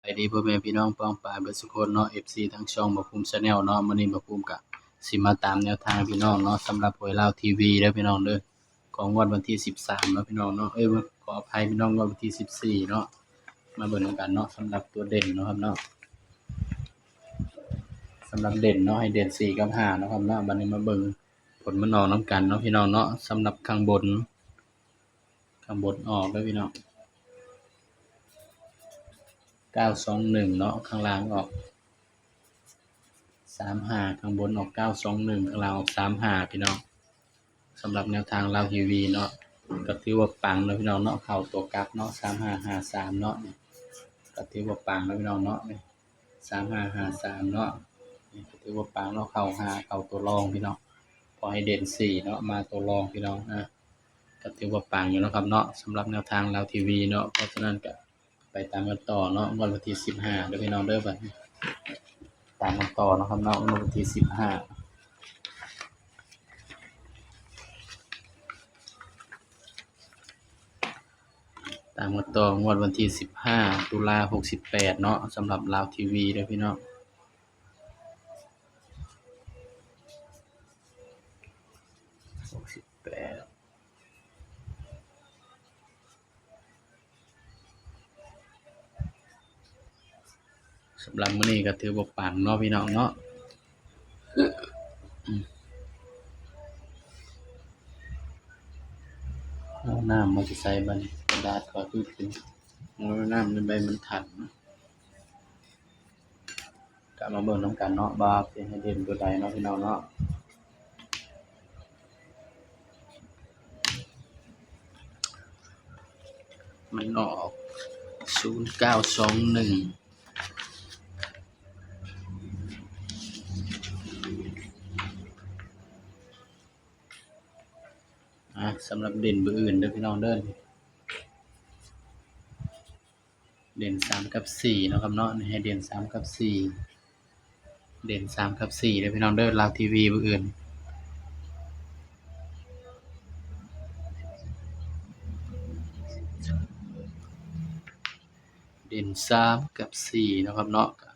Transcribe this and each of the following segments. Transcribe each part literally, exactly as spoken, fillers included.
สบายดีพ่อแม่พี่น้องป้องปายเบิดสุคนเนาะ เอฟซี ทั้งช่องบ่าวภูมิ Channel เนาะ มื้อนี้บ่าวภูมิกะสิมาตามแนวทางพี่น้องเนาะ สำหรับหวยลาวทีวีเด้อพี่น้องเด้อ ของงวดวันที่สิบสามเนาะพี่น้องเนาะ เอ้ย ขออภัยพี่น้อง งวดวันที่สิบสี่เนาะ มาเบิ่งนำกันเนาะ สำหรับตัวเด่นเนาะครับเนาะ สำหรับเด่นเนาะ ให้เด่นสี่กับห้าเนาะครับเนาะ บัดนี้มาเบิ่งผลมันออกนำกันเนาะพี่น้องเนาะ สำหรับข้างบน ข้างบนออกเด้อพี่น้อง เก้าสองหนึ่งเนาะ ข้างล่างออก สามห้า ข้างบนออก เก้าสองหนึ่ง ข้างล่างออก สามห้า พี่น้อง สำหรับแนวทางลาวทีวีเนาะ ก็ถือว่าปังเนาะพี่น้องเนาะ เข้าตัวกลับเนาะ สามห้าห้าสาม เนาะ ก็ถือว่าปังเนาะพี่น้องเนาะ สามห้าห้าสาม เนาะ ก็ถือว่าปังเนาะ เข้าห้า เข้าตัวรองพี่น้อง พอให้เด่นสี่เนาะ มาตัวรองพี่น้อง อ่ะ ก็ถือว่าปังอยู่เนาะครับเนาะ สำหรับแนวทางลาวทีวีเนาะ เพราะฉะนั้นก็ไปตามกันต่อเนาะ งวดวันที่สิบห้าเด้อพี่น้องเด้อ บัดนี้ ตามกันต่อเนาะครับเนาะ งวดวันที่สิบห้า ตามกันต่องวดวันที่สิบห้า ตุลา หกสิบแปด เนาะ สำหรับลาวทีวีเด้อพี่น้อง หกสิบแปด สำหรับมื้อนี้ก็ถือว่าปังเนาะพี่น้องเนาะ เอาน้ำมาใส่บัดนี้ กระดาษก็คือเป็น เอาน้ำในใบมันทัน ก็มาเบิ่งนำกันเนาะ ว่าสิให้เด่นตัวใดเนาะพี่น้องเนาะ มันออก ศูนย์เก้าสองหนึ่ง อ่ะ สำหรับเด่นเบอร์อื่นเด้อพี่น้องเด้อ เด่นสามกับสี่เนาะครับเนาะ ให้เด่นสามกับสี่ เด่นสามกับสี่เด้อพี่น้องเด้อ ลาวทีวีเบอร์อื่น เด่นสามกับสี่เนาะครับเนาะ ก็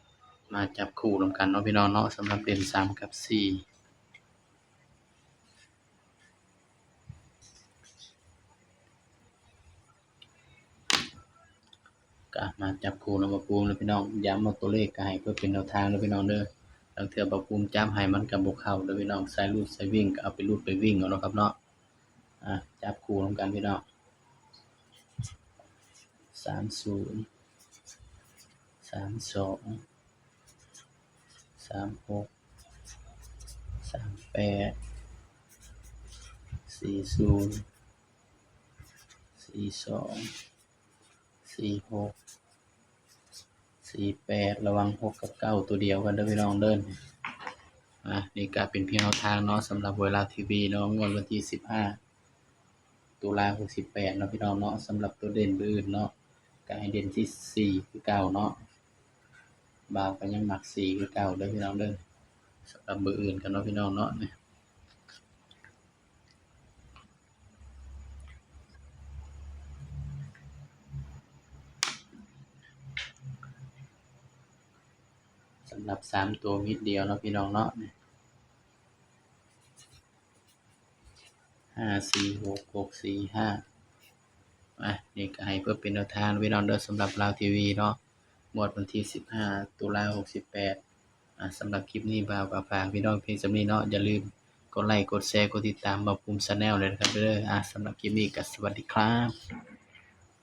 มาจับคู่นำกันเนาะพี่น้องเนาะ สำหรับเด่นสามกับสี่ ก็มาจับคู่นำบ่าวภูมิเด้อพี่น้อง ย้ำว่าตัวเลขก็ให้เพื่อเป็นแนวทางเด้อพี่น้องเด้อ ลางเทื่อบ่าวภูมิจับให้มันก็บ่เข้าเด้อพี่น้อง สายรูดสายวิ่งก็เอาไปรูดไปวิ่งเอาเนาะครับเนาะ อ่ะ จับคู่นำกันพี่น้อง สามศูนย์ สามสอง สามหก สามแปด สี่ศูนย์ สี่สอง สี่หก สี่แปด ระวังหกกับเก้าตัวเดียวกันเด้อพี่น้องเด้อ อ่ะ นี่ก็เป็นเพียงแนวทางเนาะ สำหรับหวยลาวทีวีเนาะ งวดวันที่สิบห้า ตุลา หกสิบแปด เนาะพี่น้องเนาะ สำหรับตัวเด่นเบอร์อื่นเนาะ ก็ให้เด่นที่สี่คือเก่าเนาะ บ่าวก็ยังมักสี่คือเก่าเด้อพี่น้องเด้อ สำหรับเบอร์อื่นกันเนาะพี่น้องเนาะ นี่ สำหรับสามตัวมิดเดียวเนาะพี่น้องเนาะ นี่ ห้าสี่หก หกสี่ห้า อ่ะ นี่ก็ให้เพื่อเป็นแนวทางพี่น้องเด้อ สำหรับลาวทีวีเนาะ งวดวันที่สิบห้า ตุลา หกสิบแปด อ่ะ สำหรับคลิปนี้บ่าวก็ฝากพี่น้องเพียงส่ำนี้เนาะ อย่าลืมกดไลค์ กดแชร์ กดติดตามบ่าวภูมิ Channel เลยนะครับเด้อ อ่ะ สำหรับคลิปนี้ก็สวัสดีครับ